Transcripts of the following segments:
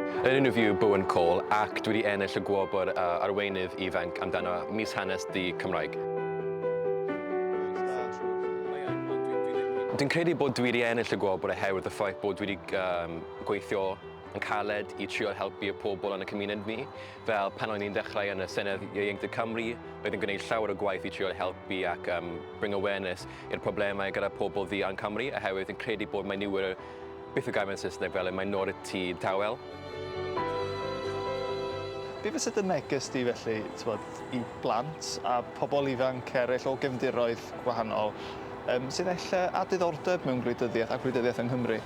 Yn enw fi yw Bowen Cole ac dwi wedi ennill y gwobr arweinydd ifanc amdano Mis Hanes Du Cymraeg. Dwi'n credu bod dwi wedi ennill y gwobr oherwydd y ffaith bod dwi wedi um, gweithio yn caled i trio helpu y pobl yn y cymuned ni. Fel pan o'n i'n dechrau yn y Senedd Ieuenctid Cymru, roedd yn gwneud llawer o gwaith i trio helpu ac um, bring awareness i'r problemau gyda pobl ddu yn Cymru, oherwydd yn credu bod mae nhw yr, beth yw gair mewn Saesneg fel y minority tawel. Be fysa dy neges di felly, t'mod, i blant a pobl ifanc eraill o gefndiroedd gwahanol yym sydd ella â diddordeb mewn gwleidyddiaeth a gwleidyddiaeth yng Nghymru?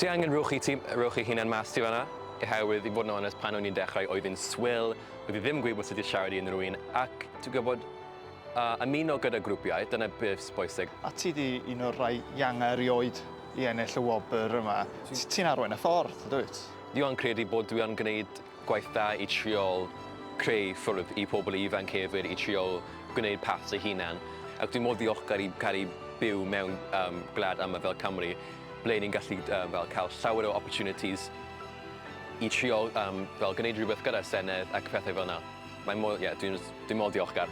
Ti angen rhowch i ti, rhowch i hunan mas ti fan'na, oherwydd i fod yn onest pan o'n i'n dechrau oedd hi'n swil, oedd i ddim yn gwybod sut i siarad i unrhyw un ac ti'n gwybod uh, ymuno gyda grwpiau, dyna beth sy'n bwysig. A ti 'di un o'r rhai ianga erioed i ennill y wobr yma. Ti'n arwain y ffordd, dwyt? Dwi yn credu bod dwi yn gwneud gwaith da i trial creu ffyrdd i pobl ifanc hefyd i trial gwneud paths eu hunan. Ac dwi'n mor ddiolchgar i cael ei byw mewn um, gwlad yma fel Cymru, ble ni'n gallu um, fel cael llawer o opportunities i trial um, fel gwneud rhywbeth gyda'r Senedd ac pethau fel yna. Mae'n mor, ie, yeah, dwi'n dwi mor diolchgar.